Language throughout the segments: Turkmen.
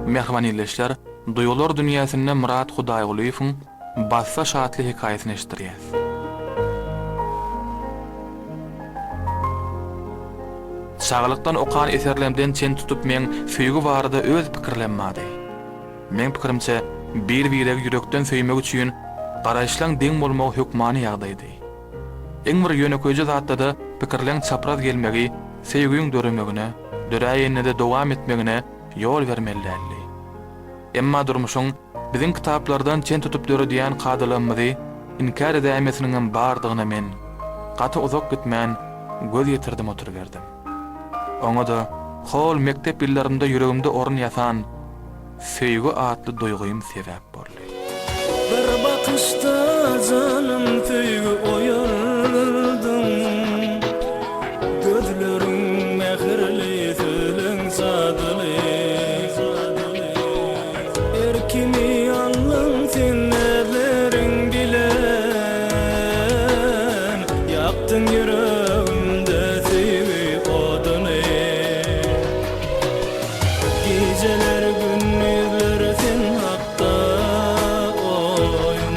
Mähriban ildeşler, duýgular dünýäsinde Myrat Hudaýgulyýewiň Bassaş atly hekaýasyny eşitdirýäs. Çagalykdan okan eserlemden çen tutup meň söýgi barada öz pikirlem bardy. Meň pikirimçe, bir-biregi ýürekden söýmek üçin garaýyşlaň deň bolmagy hökmany ýagdaýdy. Iň bir ýönekeýje zatda-da pikirleň çapraz gelmegi söýgiň döremegine, döräýende-de dowam etmegine ýol bermeli däldi. Emma durmuşyň biziň kitaplardan çen tutup döredýän kadalarymyzy inkär edäýmesiniňem bardygyna men, gaty uzak gitmän, göz ýetirdim oturyberdim. Oňa-da hol mekdep ýyllarymda ýüregimde orun ýasan söýgi atly duýgym sebäp boldy. Bir bakyşda janym söýgi oýardyň, Gözleriň mähirli, sözleň jadyly. Erkimi aldyň sen näzleriň bilen, Ýakdyň ýüregimde söýgi oduny. Gijeler gündizler sen hakda oýum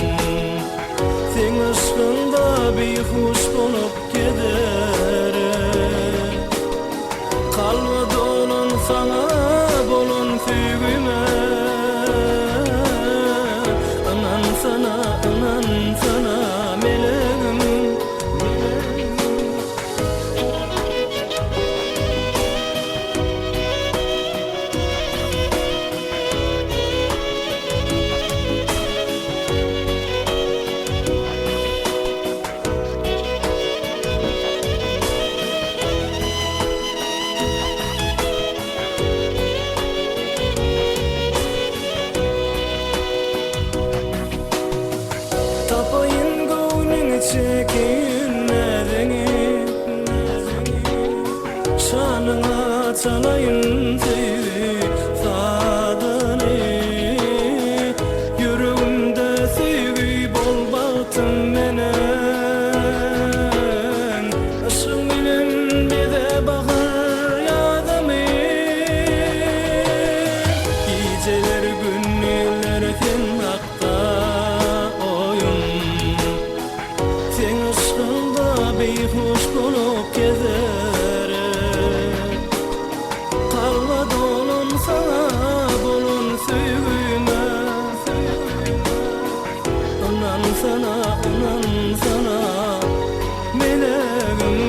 Seň yşkyňda bihuş bolup gezerin Kalba dolan saňa bolan söýgüme Ynansana ynansana melegim Tapaýyn göwnüňi çekeýin näziňi Şanyňa çalaýyn söýgi sazyny Ýüregimde söýgi bol bagtym meniň Yşgyň bilen bize bahar ýazymy Gijeler gündizler sen hakda oýun Seň yşkyňda beýhuş bolup gezerin Kalba dolan saňa bolan söýgüme Ynansana ynansana melegim.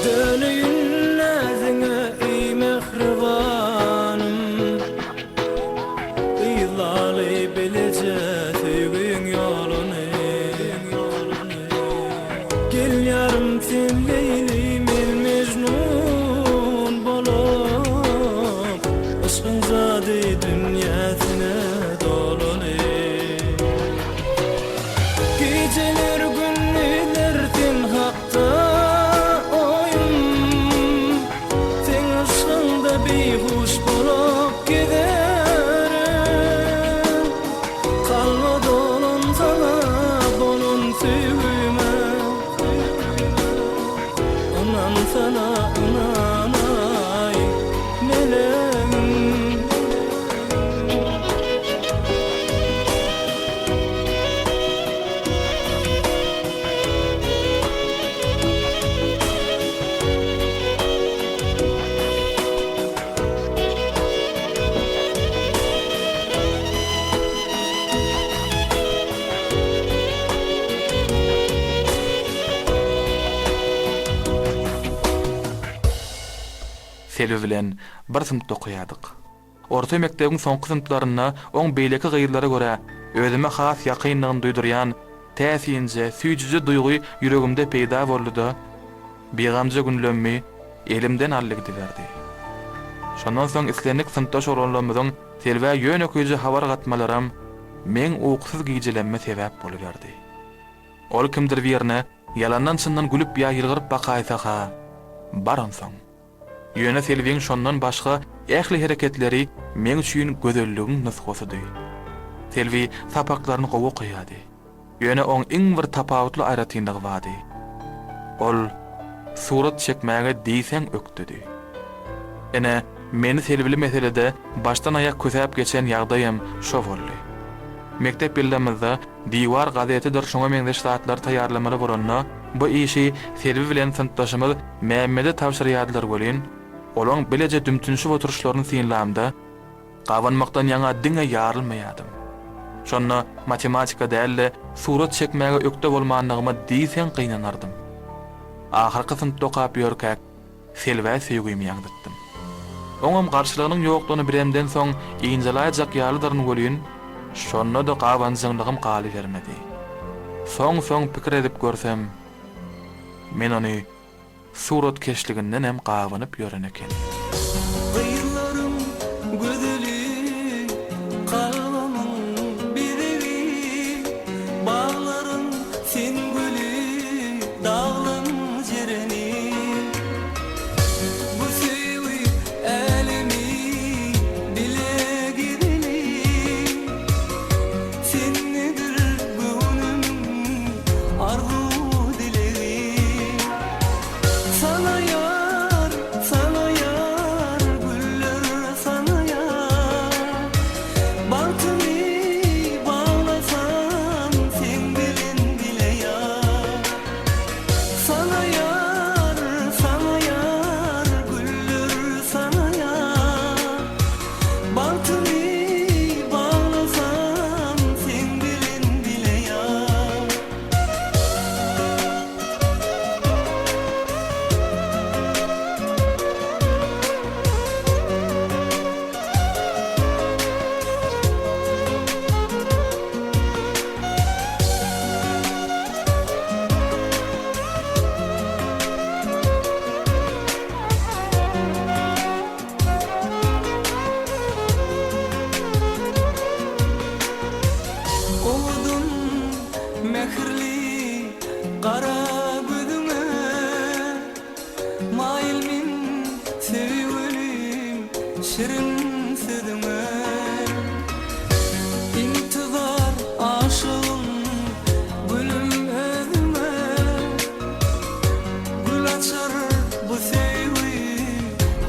Döneýin näziňe eý mähribanym. Yzlaly bileje söýgiň ýoluny. Gel ýarym sen Leýli men Mejnun bolup Yşkyň jady dünýäsine dolaly. Gijeler gündizler sen hakda oýum Seň yşkyňda bihuş bolup gezerin Kalba dolan saňa bolan söýgüme Ynansana ynanaý melegim. Selbi bilen bir synpda okaýardyk. Orta mekdebiň soňky synplarynda oň beýleki gyzlara görä özüme has ýakyndygyny duýdurýan täsinje, süýjüje duýgy ýüregimde peýda boldy-da, bigamja günlemmi elimden aldy gidiberdi. Şondan soň islendik synpdaş oglanlarymyzyň Selbä ýönekeýje habar gatmalaram. meň ukusyz gijelemme sebäp boluberdi. Ol kimdir birine ýalandan-çyndan gülüp ýa ýylgyryp bakaýsa-ha, bar onsoň. Ýöne Selbiň şondan başga ähli hereketleri meň üçin gözelligiň nusgasydy. Selbi sapaklaryny gowy okaýardy. Ýöne oň iň bir tapawutly aýratynlygy bardy. Ol surat çekmäge diýseň ökdedi. Ine, meni Selbili meselede başdan-aýak kösäp geçen ýagdaýam şo boldy. Mekdep ýyllarymyzda diwar gazetidir şoňa meňzeş zatlary taýýarlamaly bolanda, bu işi Selbi bilen synpdaşymyz Mämmede tabşyrýardylar welin, olaň bileje dümtünişip oturyşlaryny synlamda, gabanmakdan ýaňa diňe ýarylmaýardym. Şonda matematika däl-de, surat çekmäge ökde bolmanlygyma diýseň gynanardym. Ahyrky synpda okap ýörkäk, Selbä söýgimi ýaňzytdym. Oňam garşylygynyň ýokdugyny bilemden soň ynjalaýjak ýalydyryn welin, şonda-da gabanjaňlygym galybermedi. Soň-soň pikir edip görsem, men ony suratkeşligindenem gabanyp ýören ekenim. Gyzlaryň gözeli, kalbymyň bezegi, Baglaryň sen güli, daglaň jereni. Bu söýgi älemi bile gezeli. Sendedir göwnümiň arzuw-dilegi. Saňa ýar, saňa ýar, güller saňa ýar. Bagtymy baglasam seň bilen bile ýar. Saňa ýar, saňa ýar, güller saňa ýar. Bagtymy baglasam seň bilen bile ýar. Owadan mähirli gara gözüňe Maýyl men söýgülim şirin sözüňe Intizar aşygym gülüm özüňe Gül açar bu söýgi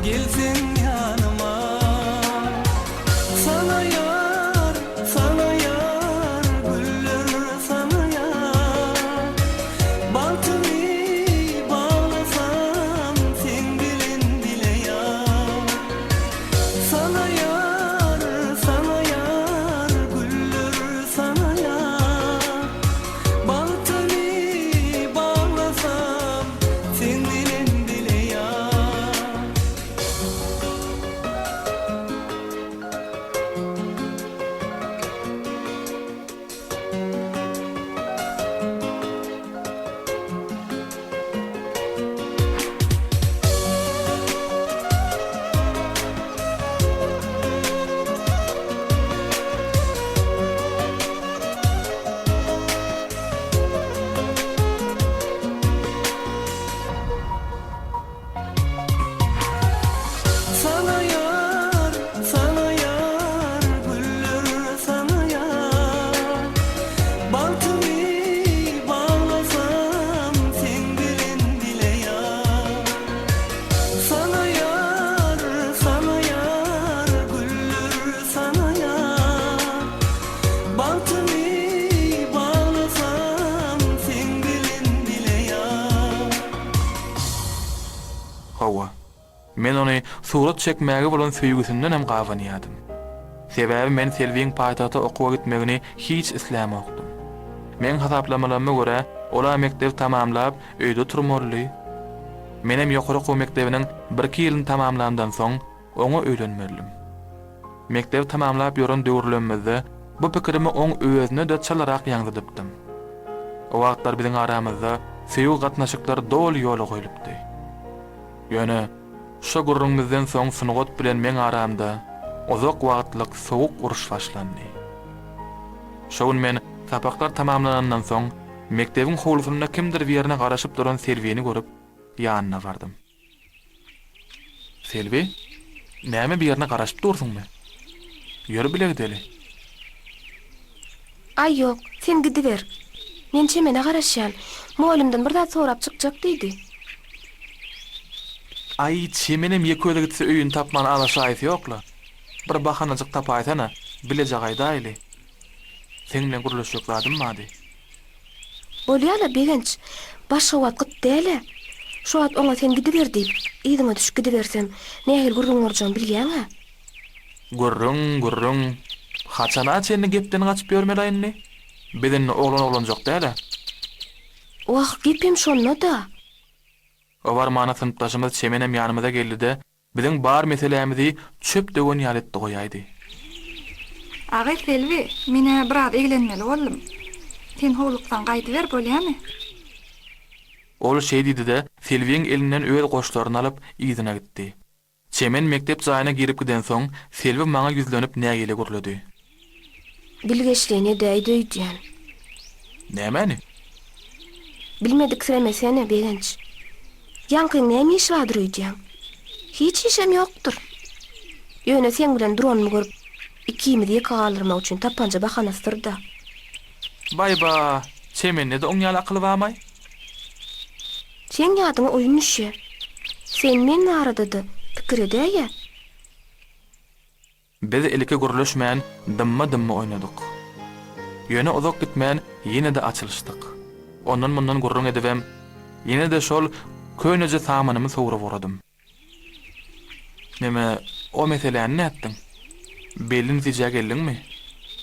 gelseň ýanyma Saňa ýar, saňa ýar, güller saňa ýar Bagtymy baglasam seň bilen bile ýar Saňa ýar, saňa ýar, güller saňa ýar Bagtymy baglasam seň bilen bile ýar. Saňa ýar, saňa ýar, güller saňa ýar. Bagtymy baglasam seň bilen bile ýar. Saňa ýar, saňa ýar, güller saňa ýar. Bagtymy baglasam seň bilen bile ýar. Hawa, men ony surat çekmäge bolan söýgüsindenem gabanýardym. Sebäbi men Selbiň paýtagta okuwa gitmegini hiç islämokdym. Meň hasaplamalaryma görä, ol-a mekdebi tamamlap, öýde oturmalydy. Menem ýokary okuw mekdebiniň birki ýylyny tamamlamdan soň, oňa öýlenmelidim. Mekdebi tamamlap ýören döwürlemimizde bu pikirimi oň özüne-de çalarak ýaňzydypdym. O wagtlar biziň aramyzda söýgi gatnaşyklary doly ýola goýlupdy. Ýöne şo gürrüňimizden soň sungat bilen meň aramda uzak wagtlyk sowuk uruş başlandy. Şo gün men sapaklar tamamlanandan soň, mekdebiň howlusynda kimdir birine garaşyp duran Selbini görüp, ýanyna bardym. Selbi, näme birine garaşyp dursuňmy? Ýör bile gideli. Aý ýok, sen gidiber. Men Çemene garaşýan. Mugallymdan bir zat sorap çykjak diýdi. Aý, Çemenem ýeke özi gitse öýüni tapman azaşaýasy ýok-la. Bir bahanajyk tapaýsana, bileje gaýdaýly. Seň bilen gürleşjek zadym bardy. Bolýa-la, Begenç. Başga wagt gyt däl-ä. Şu wagt oňa sen gidiber diýip, yzyňa düşüp gidibersem, nähili gürrüň boljagyny bilýäň-ä. Gürrüň, gürrüň. Haçana çenli gepden gaçyp ýörmel-aý indi? Biz indi oglan-oglanjyk däl-ä. Wah, gepem şonda-da. O barmana synpdaşymyz Çemenem ýanymyza geldi-de, biziň bar meselämizi çöp döwen ýaly etdi goýaýdy. Agy Selbi, men-ä biraz eglenmeli boldum. Sen howluksaň gaýdyber, bolýamy? Ol şeý diýdi-de, Selbiň elinden öz goşlaryny alyp, yzyna gitdi. Çemen mekdep jaýyna girip gidensoň, Selbi maňa ýüzlenip nägile gürledi. Bilgeşleýin edäýdi öýdýän. Nämäni? Bilmediksiremesene, Begenç. Ýaňkyň näme işi bardyr öýdýäň? Hiç işem ýokdur. Ýöne seň bilen duranymy görüp, ikimizi ýeke galdyrmak üçin tapanja bahanasydyr-da. Baý-ba, Çemende-de oň ýaly akyl barmaý? Seň ýadyňa oýun düşýä. Sen men barada-da pikir edäý-ä. Biz ilki gürleşmän dymma-dymma oýnadyk. Ýöne uzak gitmän ýene-de açylyşdyk. Ondan-mundan gürrüň edibem, ýene-de şol köneje samanymy sowrup ugradym. Neme, o meseläni nätdiň? Belli netijä geldiňmi?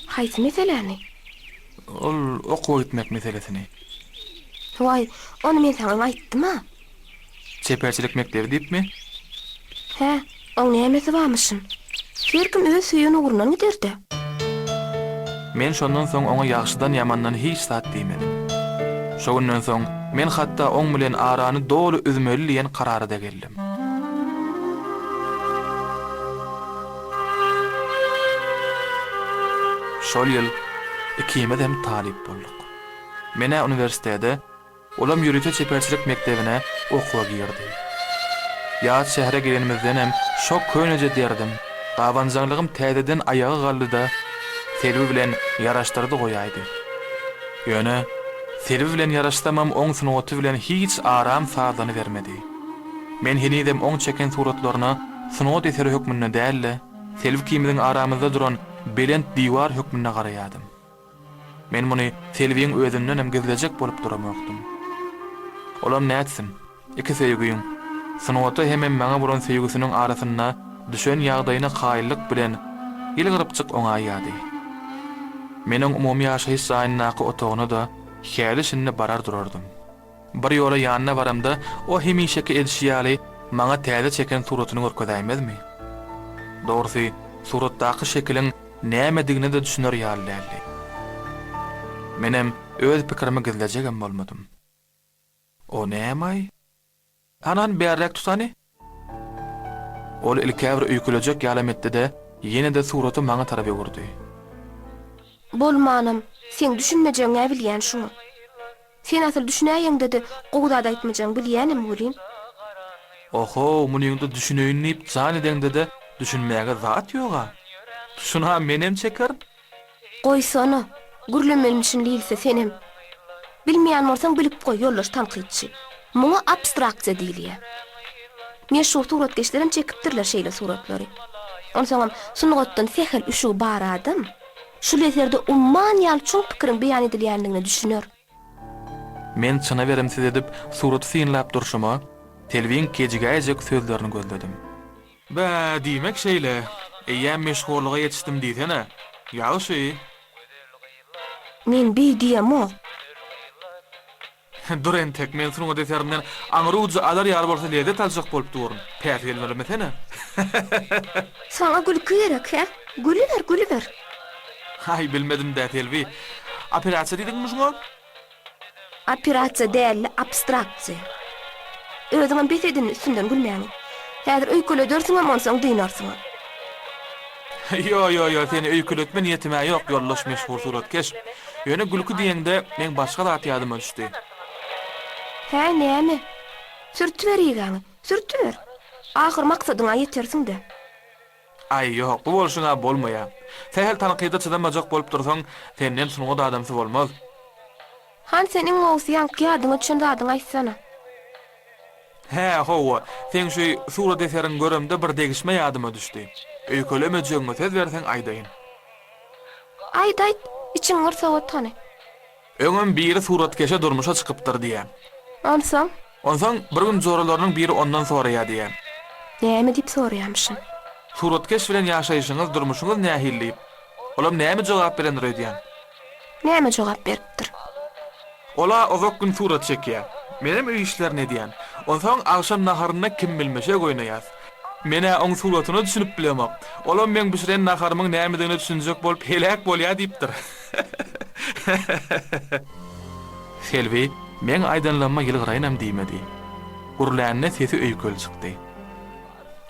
Haýsy meseläni? Ol okuwa gitmek meselesini. Waý, ony men saňa öň aýtdym-a. Çeperçilik mekdebi diýipmi? Hä, oň nämesi barmyşyn? Her kim öz söýen ugrundan gider-dä. Men şondan soň oňa ýagşydan-ýamandan hiç zat diýmedim. Şo günden soň men hatda oň bilen arany doly üzmeli diýen karara-da geldim. Şol ýyl ikimizem talyp bolduk. Men-ä uniwersitete, Olam ýörite çeperçilik mekdebine okuwa girdi. Ýat şähere gelenimizdenem şo köneje derdim, gabanjaňlygym täzeden aýaga galdy-da, Selbi bilen ýaraşdyrdy goýaýdy. Ýöne, Selbi bilen ýaraşsamam oň sungaty bilen hiç aram sazlanybermedi. Men henizem oň çeken suratlaryna sungat eseri hökmünde däl-de, Selbi ikimiziň aramyzda duran belent diwar hökmünde garaýadym. Men muny Selbiň özündenem gizlejek bolup duramokdym. Olam nätsin, iki söýgiň, sungata hemem maňa bolan söýgüsiniň arasynda düşen ýagdaýyna kaýyllyk bilen ýylgyrypjyk oňaýýardy. Men oň umumy ýaşaýyş jaýyndaky otagyna-da häli-şindi barar durardym. Bir ýola ýanyna baramda, o hemişeki edişi ýaly maňa täze çeken suratyny görkezäýmezmi? Dogrusy, suratdaky şekiliň nämedigine-de düşüner ýaly däldi. Menem öz pikirimi gizlejegem bolmadym. O näm-aý? Hany-hany bärräk tut hany? Ol ilk-ä bir öýkelejek ýalam etdi-de, ýene-de suraty maňa tarap öwürdi. Bolmanam, seň düşünmejegiň-ä bilýän şuňa. Sen asyl düşünäýeňde-de gowy zat aýtmajagyňy bilýänem welin. Ohow, munyňda düşüneýin diýip jan edeňde-de düşünmäge zat ýog-a. Şun-a menem çekerin. Goýsana, gürlemelimişin diýilse senem. Bilmeýän bolsaň bilip goý, ýoldaş tankytçy. Muňa abstraksiýa diýilýär. Meşhur suratkeşlerem çekipdirler şeýle suratlary. Onsoňam sungatdan sähel üşügi bar adam şul eserde umman ýaly çuň pikiriň beýan edilýändigine düşüner. Men çyna berimsiz edip suraty synlap durşuma, Selbiň kejigäýjek sözlerini gözledim. Bä, diýmek şeýle. Eýýäm meşhurlyga ýetişdim diýsene. Ýagşy. Men beý diýemok. Dur entek, men sungat eserinden aňry ujy alar ýaly bolsa lezzet aljak bolup durun. Päsgel bermesene. Saňa gülki gerek, hä? Gülüber, gülüber. Aý, bilmedim-dä, Selbi. Operasiýa diýdiňmi şuňa? Operasiýa däl-de, abstraksiýa. Özüňem bes et indi üstümden gülmäňi. Häzir öýkeledersiňem, onsoň dynarsyňam. Ýo, ýo, ýo, seni öýkeletme niýetim-ä ýok, ýoldaş meşhur suratkeş. Ýöne gülki diýeňde, meň başga zat ýadyma düşdi. Hä, näme? Sürtüber ýegaňy, sürtüber. Ahyr maksadyňa ýetersiň-dä. Aý, ýok, bu bolşuň-a bolmaýa. Sähel tankyda çydamajak bolup dursaň, senden sungat adamsy bolmaz. Hany sen iň gowusy ýaňky ýadyňa düşen zadyňy aýtsana. Hä, hawa, seň şu surat eseriňi göremde bir degişme ýadyma düşdi. Öýkelemejegiňe söz berseň aýdaýyn. Aýt, aýt, içiňi bir sowat hany. Öňem biri suratkeşe durmuşa çykypdyr diýýä. Onsoň? Onsoň bir gün joralarynyň biri ondan soraýa diýýä. Näme diýip soraýamyşyn? Suratkeş bilen ýaşaýşyňyz, durmuşyňyz nähili diýip. Olam näme jogap berendir öýdýäň? Näme jogap beripdir? Ol-a uzak gün surat çekýä. Menem öý işlerini edýän. Onsoň agşam naharynda kim bilmişek oýnaýas. Men-ä oň suratyna düşünip bilemok. Olam meň bişiren naharymyň nämedigine düşünjek bolup heläk bolýa diýipdir. Selbi meň aýdanlaryma ýylgyraýynam diýmedi. Gürlände sesi öýkeli çykdy.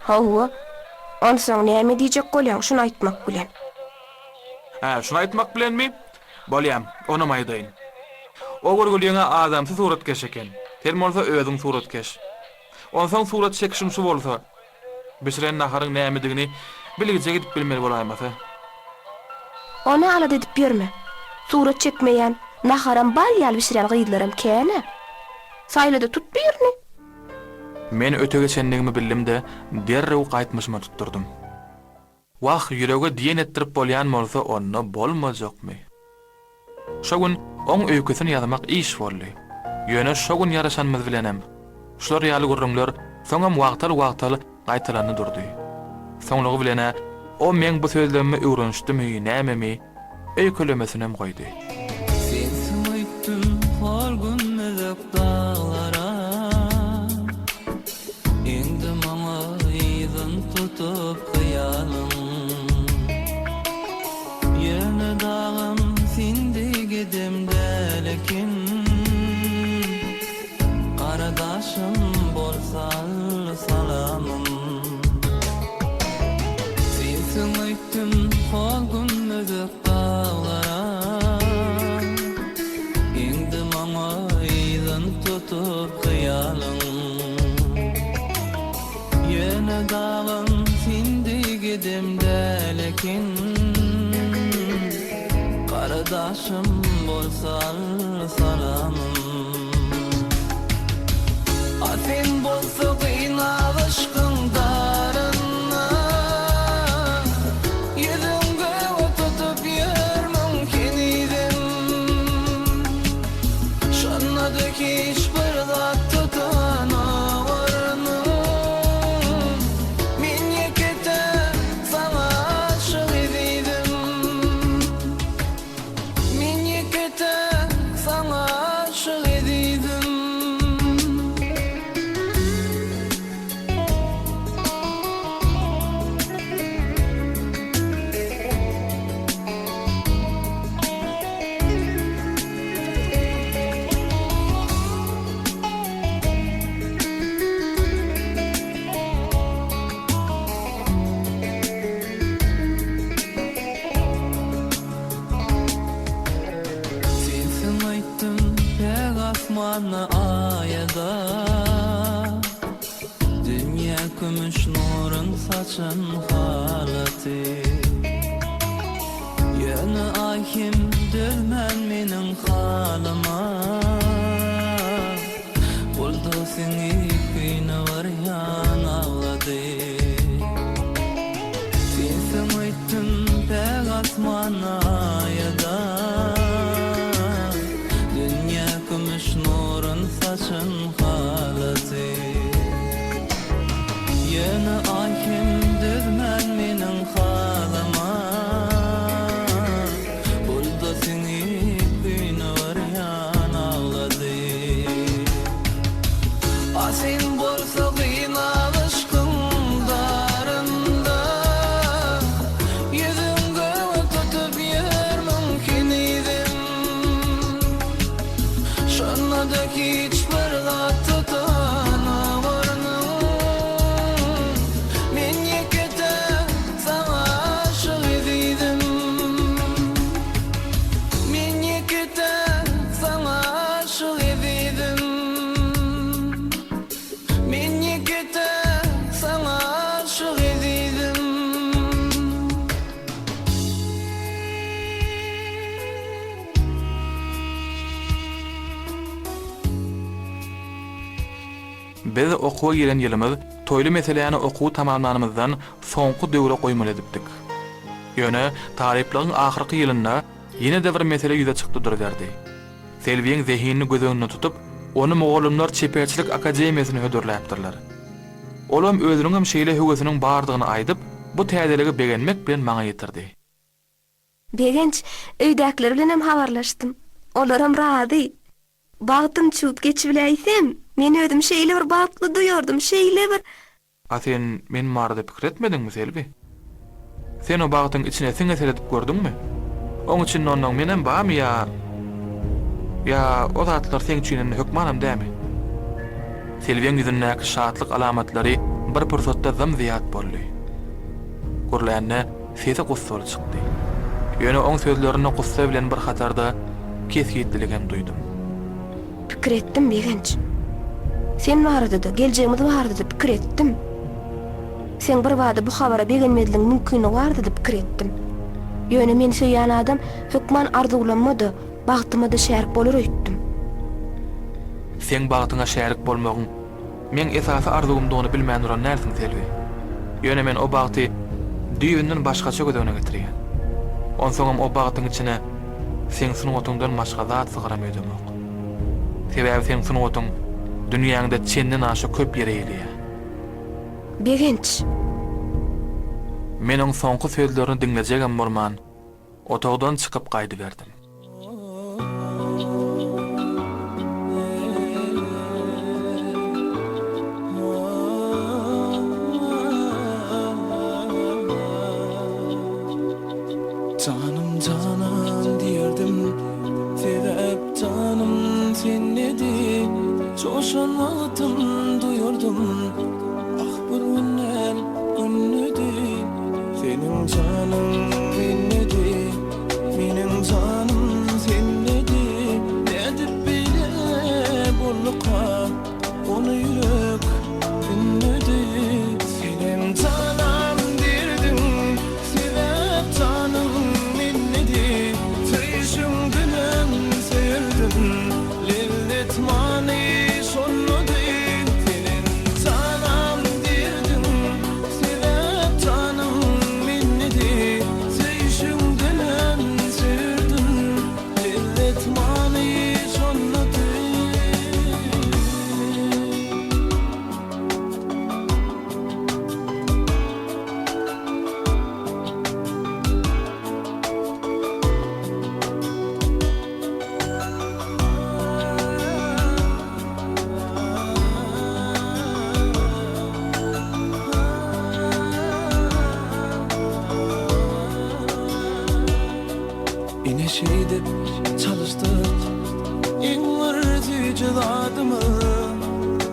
Hawa. Onsoň näme diýjek bolýaň şuny aýtmak bilen? Hä, şuny aýtmak bilenmi? Bolýa, onam aýdaýyn. O görgüliň-ä adamsy suratkeş eken. Sen bolsa özüň suratkeş. Onsoň surat çekişiň şu bolsa, bişiren naharyň nämedigini bilgije gidip bilmeli bolaýmasa. Ony alada edip ýörme. Surat çekmeýän, naharam bal ýaly bişirýän gyzlaram kän-ä. Saýla-da tut birini. Men öte geçendigimi bildim-de, derrew gaýtmyşyma tutdurdym. Wah, ýürege diýen etdirip bolýan bolsa, onda bolmajakmy? Şo gün oň öýkesini ýazmak iş boldy. Ýöne şo gün ýaraşanymyz bilenem, şular ýaly gürrüňler soňam wagtal-wagtal gaýtalandy durdy. Soňlugy bilen-ä o meň bu sözlemime öwrenişdimi, nämemi, öýkelemesinem goýdy. Sensiň öýtdüm hor gümmezek daglara Indi maňa yzyn tutup hyýalyň Ýöne dagam sen deý gedem däl eken Gara daşym bolsa al salamym Sensiň öýtdüm hor gümmezek daglara Indi maňa yzyn tutup hyýalyň Ýöne dagam sen deý gedem däl eken Gara daşym bolsa al salamym A sen bolsa gynap yşkyň darynda Ýüzüň göge tutup ýörmüň henizem Şonda-da hiç bir zat tutanok ornuň Men ýeke-täk saňa aşyk ezizim Men ýeke-täk saňa aşyk ezizim. Sensiň aýtdym päk asmanda aýada Dünýä kümüş nurun saçan halaty Ýöne aý hem dözmän meniň halyma Goldaw siňip güne barýan aglady Sensiň öýtdüm päk asmanda aýada Dünýä kümüş nurun saçan halaty Ýöne aý hem dözmän meniň halyma. Biz okuwa giren ýylymyz toýly meseläni okuwy tamamlanymyzdan soňky döwre goýmaly edipdik. Ýöne talyplygyň ahyrky ýylynda ýene-de bir mesele ýüze çykdy duruberdi. Selbiň zehinini göz öňünde tutup, ony mugallymlar çeperçilik akademiýasyna hödürläpdirler. Olam özüniňem şeýle höwesiniň bardygyny aýdyp, bu täzeligi begenmek bilen maňa ýetirdi. Begenç, öýdäkiler bilenem habarlaşdym. Olaram razy. Bagtym çüwüp geçibiläýsem, men özümi şeýle bir bagtly duýardym, şeýle bir. A sen men barada pikir etmediňmi, Selbi? Sen o bagtyň içine siňe seredip gördüňmi? Oň içinde onnoň menem barmy ýa ýa o zatlar seň üçin indi hökmanam dämi? Selbiň ýüzündäki şatlyk alamatlary bir pursatda zym-zyýat boldy. Gürlände sesi gussaly çykdy. Ýöne oň sözlerinde gussa bilen bir hatarda kesgitliligem duýdum. Pikir etdim, Begenç. Sen barada-da, geljegimiz barada-da pikir etdim. Seň birbada bu habara begenmezligiň mümkinligi barada-da pikir etdim. Ýöne meni söýýän adam hökman arzuwlamma-da, bagtyma-da şärik bolar öýtdüm. Seň bagtyňa şärik bolmagyň Meň esasy arzuwymdygyny bilmän duran dälsiň, Selbi. Ýöne men o bagty düýbünden başgaça göz öňüne getirýän. Onsoňam o bagtyň içine seň sungatyňdan başga zat sygaram öýdemok. Sebäbi seň sungatyň dünýäňde çenden aşa köp ýer eýeleýär. Begenç! Men oň soňky sözlerini diňlejegem bolman, otagdan çykyp gaýdyberdim. Janym janan diýerdim Sebäp janym sendedi Joşan wagtym duýardym Ah bir günden gündedi Seniň janyň mendedi Meniň janym sendedi Nädip beýle bolduka Ony ýürek inledi Senem janam diýerdiň Sebäp janyň mendedi Söýüşiňdenem söýerdim Lezzet many şondady Senem janam diýerdiň Sebäp janyň mendedi Söýüşiňdenem söýerdim Lezzet many şondady. Ine şeýdip çalyşdyk iň bir süýji zadymyz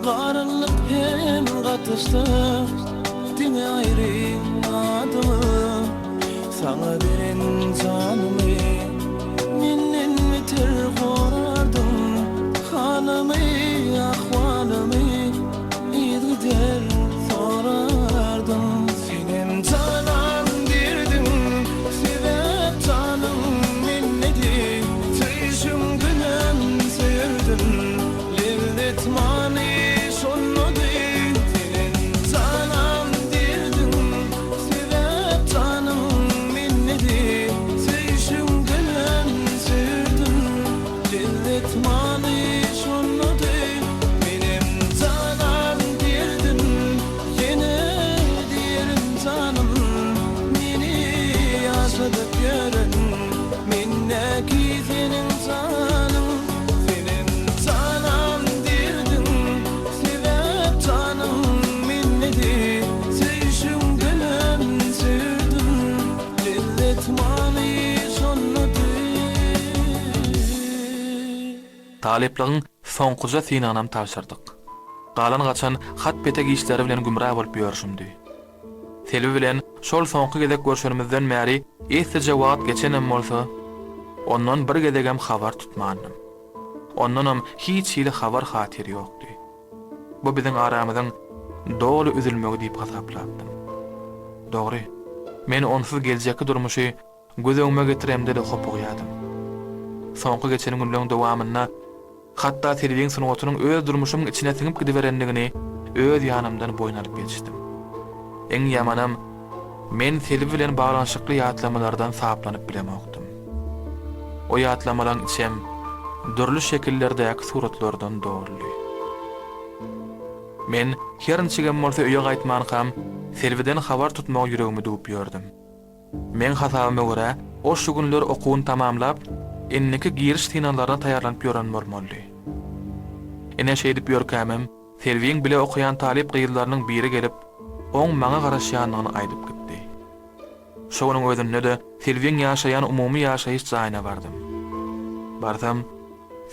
Garynlyk hem gatyşdyk diňe aýry adymyz Saňa beren janymy menden beter gorardyň Halymy, ahwalymy yzygider sorardyň Senem janan diýerdiň, sebäp janyň mendedi Söýüşiňdenem söýerdim, lezzet many şondady Senem janan diýerdiň, Sebäp janyň mendedi Söýüşiňdenem söýerdim Lezzet many şondady Menem janan diýerdim Ýene diýerin janym Meni ýaşadyp ýören Mendäki seniň janyň Senem janan diýerdiň Sebäp janyň mendedi Söýüşiňdenem söýerdim Lezzet many şondady. Talyplygyň soňkuja synagynam tabşyrdyk. Galan-gaçan hat-petek işleri bilen gümra bolup ýörşümdi. Selbi bilen şol soňky gezek görşenimizden bäri eslije wagt geçenem bolsa, ondan bir gezegem habar tutmandym. Ondanam hiç hili habar-hatyr ýokdy. Bu biziň aramyzyň doly üzülmegi diýip hasaplapdym. Dogry, men onsuz geljekki durmuşy göz öňüme getiremde-de hopugýardym. Soňky geçen günleň dowamynda. Hatda Selbiň sungatynyň öz durmuşymyň içine siňip gidiberendigini öz ýanymdan boýun alyp geçdim. Iň ýamanam, men Selbi bilen baglanyşykly ýatlamalardan saplanyp bilemokdym. O ýatlamalaň içem dürli şekillerdäki suratlardan doldy. Men her niçigem bolsa öýe gaýtmankam, Selbiden habar tutmagy ýüregime düwüp ýördüm. Meň hasabyma görä, ol şu günler okuwyny tamamlap, indiki giriş synaglaryna taýýarlanyp ýören bolmalydy. Ine şeýdip ýörkämem, Selbiň bile okaýan talyp gyzlarynyň biri gelip, oň maňa garaşýandygyny aýdyp gitdi. Şo günüň özünde-de Selbiň ýaşaýan umumy ýaşaýyş jaýyna bardym. Barsam,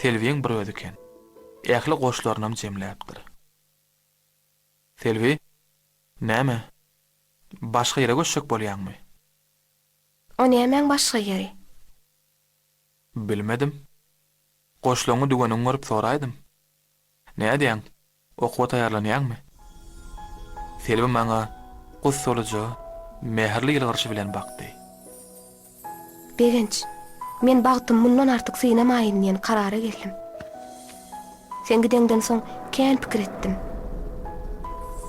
Selbiň bir özi eken. Ähli goşlarynam jemläpdir. Selbi, näme, başga ýere göçjek bolýaňmy? O nämäň başga ýeri? Bilmedim. Goşlaňy düweniňi görüp soraýdym. Nädýäň, okuwa taýýarlanýaňmy? Selbi maňa gussalyja, mähirli ýylgyryşy bilen bakdy. Begenç, men bagtym mundan artyk synamaýyn diýen karara geldim. Sen gideňden soň kän pikir etdim.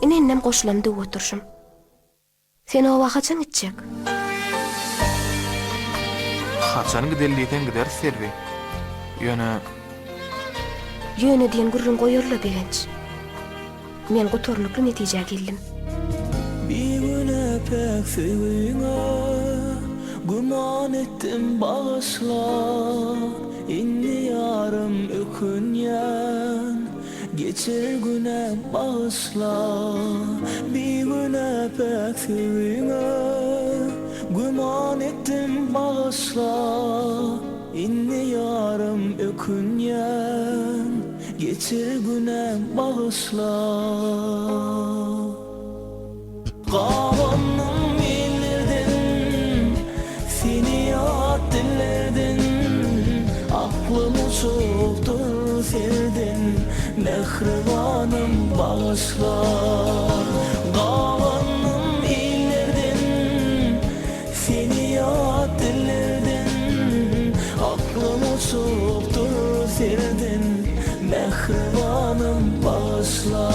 Ine indem goşulam döwüp oturyşym. Sen oba haçan gitjek? Haçan gideli diýseň gideris Selbi. Ýöne. Ýöne diýen gürrüň goýaly-la Begenç. Men gutarnykly netijä geldim. Bigünä päk söýgüňe güman etdim bagyşla Indi ýarym ökünýän Geçir günäm bagyşla Bigünä päk söýgüňe Güman etdim bagyşla Indi ýarym ökünýän Geçir günäm bagyşla. Gabandyň illerden, Seni ýat dillerden, Aklym uçupdyr serden, Mähribanym bagyşla. Gabandyň illerden, Seni ýat dillerden, Aklym uçupdyr serden, Mähribanym bagyşla.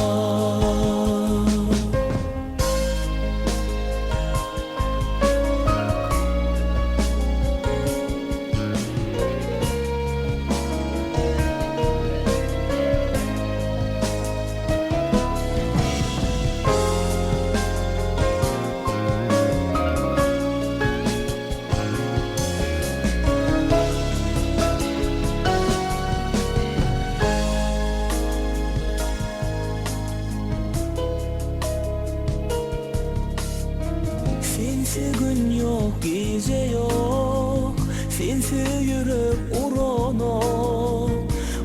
Sensiz gün ýok, gije ýok, Sensiz ýürek uranok.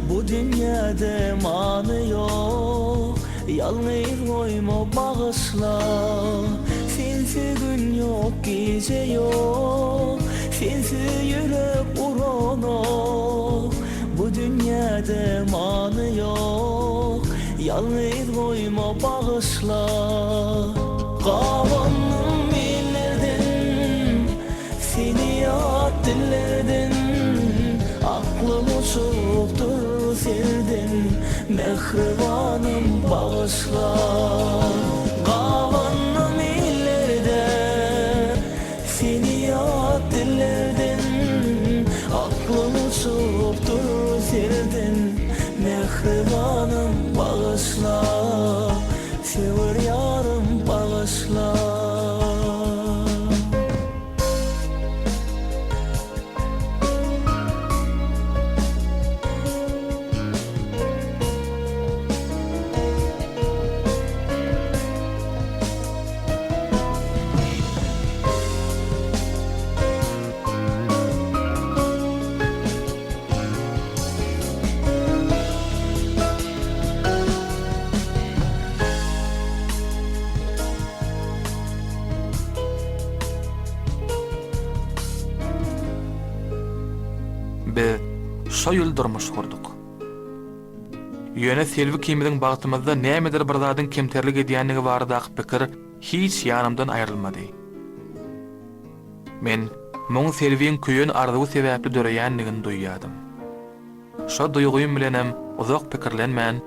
Bu dünýäde many ýok, Ýalňyz goýma bagyşla. Sensiz gün ýok, gije ýok, Sensiz ýürek uranok. Bu dünýäde many ýok, Ýalňyz goýma bagyşla. Gabannym illerden, Seni ýat dillerden, Aklym uçupdyr serden, Mähribanym bagyşla. Gabannym illerden, Seni ýat dillerden, Aklym uçupdyr serden, Mähribanym bagyşla, Söwer ýarym bagyşla. Biz şo ýyl durmuş gurduk. Ýöne Selbi ikimiziň bagtymyzda nämedir bir zadyň kemterlik edýändigi baradaky pikir hiç ýanymdan aýrylmady. Men muň Selbiň köýen arzuwy sebäpli döreýändigini duýýadym. Şo duýgym bilenem. Uzak pikirlenmän,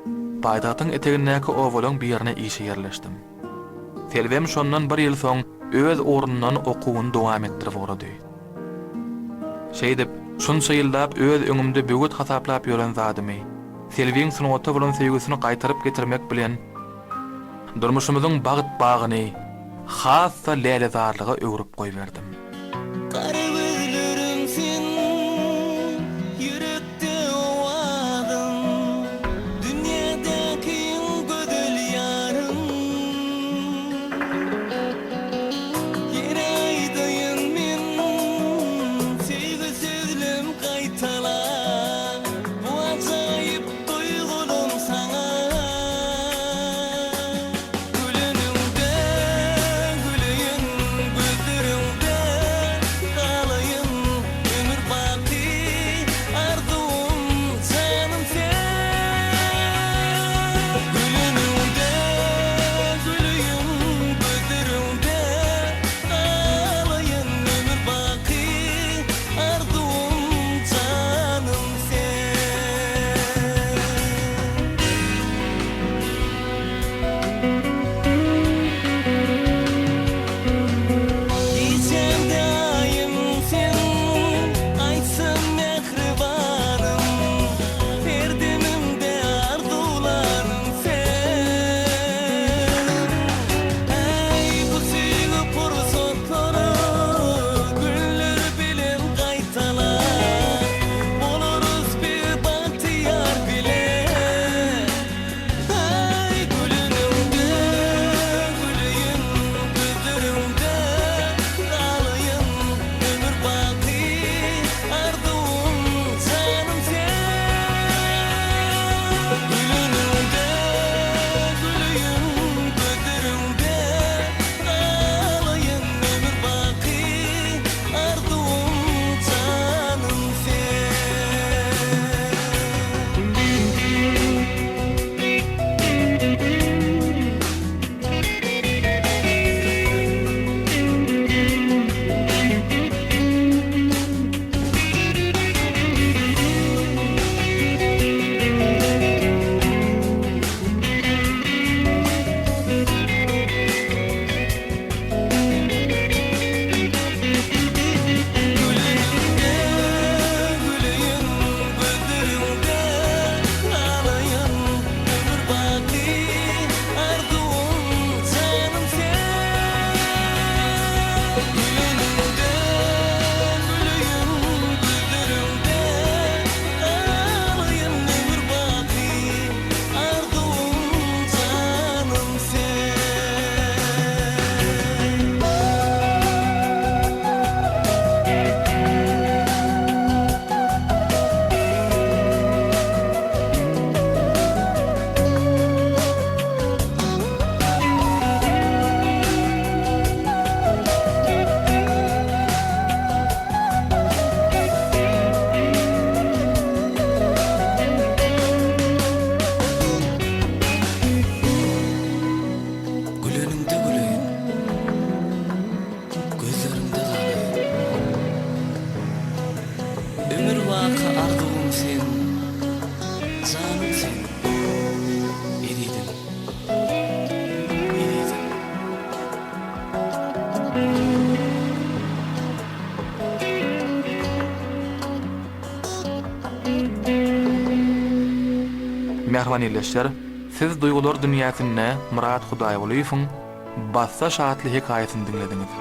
paýtagtyň etegindäki obalaň birine işe ýerleşdim. Selbem şondan bir ýyl soň öz ugrundan okuwyny dowam etdirip ugrady. Şeýdip, şunça ýyllap öz öňümde böwet hasaplap ýören zadymy, Selbiň sungata bolan söýgüsini gaýtaryp getirmek bilen, durmuşymyzyň bagt bagyny has-da lälezarlyga öwrüp goýberdim. Gara gözleriň sen, ýürekde owazyň, dünýädäki iň gözel ýarym. Ýene aýdaýyn men, söýgi sözlem gaýtala, bu ajaýyp duýgulam saňa. Güleniňde güleýin, gözleriňde galaýyn, ömür baky arzuwym janym sen. Güleniňde güleýin, gözleriňde galaýyn, ömür baky arzuwym janym sen. Gijemde aýym sen, aýtsam mähribanym, Her demimde arzuwlanym sen. Äý, bu söýgi pursatlary günler bilen gaýtala, Bolarys biz bagtyýar bile. Aý gülüniňde güleýin, gözleriňde galaýyn, ömür baky arzuwym janym sen. Gülüniňde güleýin, gözleriňde galaýyn, ömür baky arzuwym janym sen. Güleniňde güleýin, gözleriňde galaýyn, ömür baky arzuwym janym sen. Güleniňde güleýin, gözleriňde galaýyn, ömür baky arzuwym janym sen. Güleniňde güleýin, gözleriňde galaýyn. Ömür baky arzuwym sen, janym sen, ezizim, ezizim. Mähriban ildeşler, siz duýgular dünýäsinde Myrat Hudaýgulyýewiň Bassaş atly hekaýasyny diňlediňiz.